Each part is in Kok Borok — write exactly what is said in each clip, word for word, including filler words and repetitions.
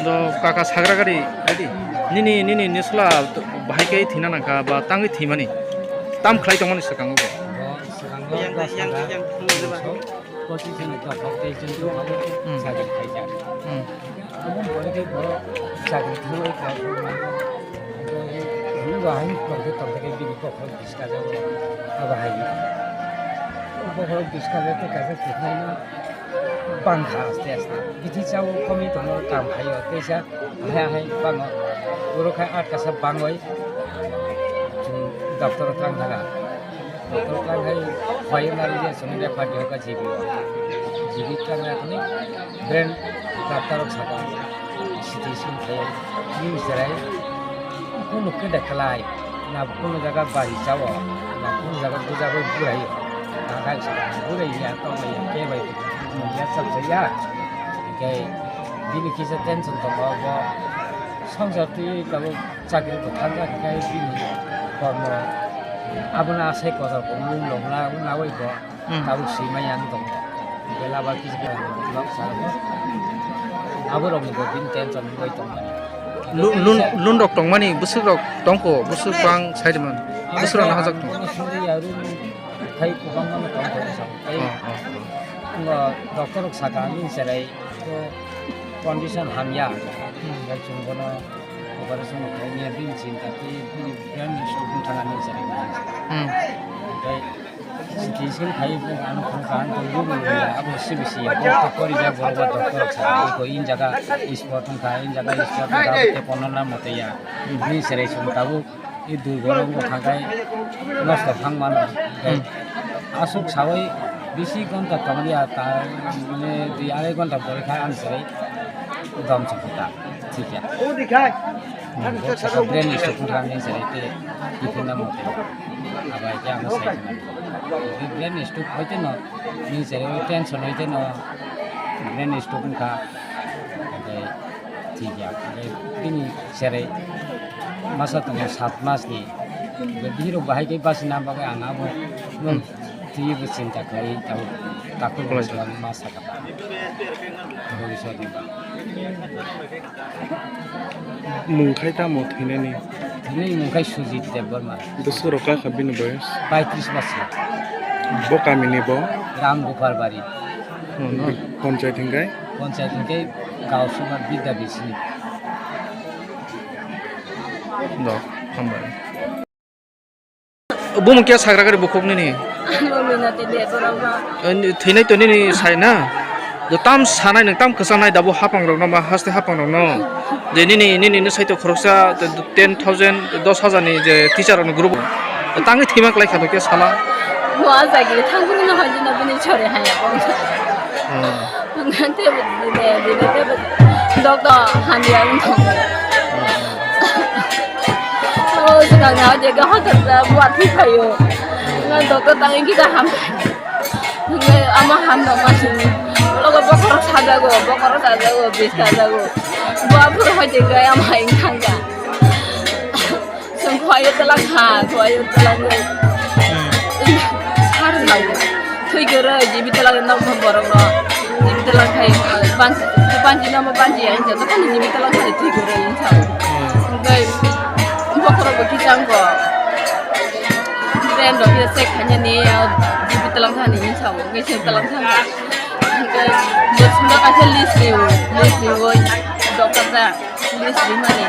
Do kaka sagra gari, nini, nini nisla bahai khe thina nangkha ba tangwi thimani. Tam khlai tongmani swkango bo. Bo swkango yang, yang, yang, yang, yang, pochis jon dophok, teis jon dophok Hmm. sagra khaijak. Hmm. Abo pore khe bo chakri thangwi kha, bo hai tongkhe bini bokhorok diska jago. Abo hai bokhorok diska jago kaisa kwthai no. Bangkha aste aste. Bithi chao komwi tongo, kam khaio, teisa ahai ahai bango. Oro khai atkasa bangwi chwng doctor o twlang thangkha. Doctor o twlang khai khlaiwi nari je chwngno refer di hokha G B o. G B twlang khai brain doctor rok sakha, C T scan khlaiwi, bini cherai kunu keda khlai, na kunu jaga bari chao, na kunu jaga bujagwi burai. Nathai saka burai ya, tongmani ya, khe bai mungya chapsa ya. Khe bini kisa tension tongo bo. Songsar twi tabuk chakri bo thangjak khe bini kormo. Abono asai kotor bo mung lok na, na bai bo. Hmm. Tabuk swima yang tong. Bela ba kisa kisa nok sa. Abo rok ni bo bini tension bai tongmani. Lu-, lun, lun rok tongmani, bwswk rok tongkho, bwswk bang sai rwmani. Bwswk rok nahajak tong. Suri ya, run khai kwbangma no tong kho sa. Tei Oh, oh, oh. Doctor rok saka ani cherai ko condition hamya. Hmm. Bai chwng bono operation khlai niya bini chinta tei bini brain ni stroke wng thang ani cherai. Hmm. Tei C T scan khai bo ano phone ka ang tong bo bo ya abo C B C ya bo to kori ja bo bo doctor rok sa ko in jaga spot wng kha in jaga spot wng kha te kono na mote ya ni serai song tabuk i dui bono bo kha kai nosto phang mano. Hmm. Asuk sawi bisi gonta tong ya ta mane dui arai gonta pore kha ang serai dom sa kha ta thik ya. Bo saka brain stroke wngkha ni jerai tei kiphilna mote. Abo hai khe ano sai khna. Brain stroke hoite no ni jerai tension hoite no brain stroke wngkha. Hwnkhe thik ya. Hwnkhe bini jerai masa tongo sat mas ni. Bini rok bahai khe bachina bagwi ang abo twi bo chinta khlai tabuk takhuk Khlai. Bwskango ma saka ta. Bhobishyot ni ba. Mung khai tamo thwinani? Thwinani mung khai Sujit Debbarma. Bwswk rok kha bini boyes? Paitris bosor. Bo kamini bo? Ram Gopal Bari. Hmm, hmm. Panchayat hingkai? Panchayat hingkai Gaosoma Bidya Bisni. Do, hambai. Bumung khe sagra gari bukhuk nini? Ano Minati Debbarma. Eh, thwinai to nini sai na? Do tam sanai nwng tam kwchanai dabo hapang rok no ma haste hapang rok no. Je nini, nini no sai to khoroksa ten thousand, dos hajar ni je teacher rok ni group. Tangwi thwima klai kha to khe sala. Mo a jagi thangwi no hoi dino bini chore haya. Hmm. Ngan te bide bide te dok do hamya wng thong. O swkang na je ga hotel da buat hi khayo. Ngan dok do tang ingi da ham. Ngai ama ham no ma sini. Logo bokoro sajago, bokoro sajago, bis sajago. Buat phur hoi je ga ama ing thang ga. Chwng khuaio twlang kha, khuaio twlang kha. Hmm. Sar jao. Thwi kwrwi, jibi twlang nok borok no. Jibi twlang khai, bansi, bansi no ma bansi ya, insa to kani jibi twlang khai thwi kwrwi, insa. Hmm. Tei bokhorok bo kichang ko. Brand rok ya check khaina ni, jibi twlang kha ni, insa. Ngai se twlang kha. Tei, bwswk no kaisa list ni, list ni, oi, doctor da. List rimani.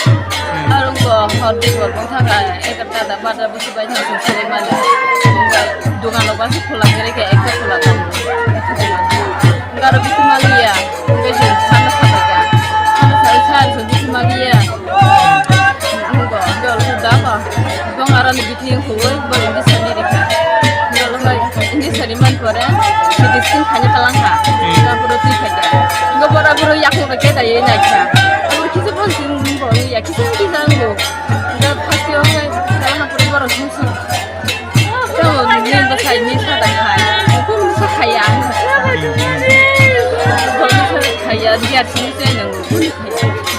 Hmm. Arung bo hor di bor bong thangkha, ekarta da barta busi bai thang sung sung mani. Dukan lo bangsi khula kere khe ekta khula thang. Garo bisi maliya, bisi sana sana ka. Sana sana sana so bisi maliya. Nungo, dol da ba. Dong arani Yang kuwi bo English sani rikha. Nolo hai English sani man pore, medicine khani talangkha. Hmm. Nga boro twi khaida. Nga bora boro yakung rake da ye naikha. Abo kisa bon sin bo ya kisa kisa ngo. Nga first yo hai talangkha pore boro sun sun. Tamo ni ba sai ni sa da khai. Ko ni sa khaya. Boro sa khaya dia sini sai nang.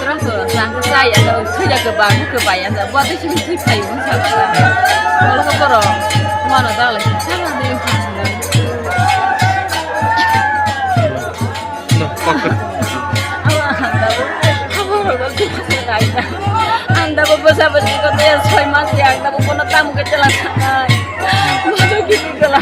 Terus, sangka saya, ada usia ke baru ke bayar, buat itu sih saya pun sama. Kalau ke poro, mana dah lagi, sama dia yang pasti. Nah, pakai. Awak anda, Ang dabo bwsa bwswi ko tei soi mas ya, ang dabo kono tam ke chela sanai. Bodo kiti kala.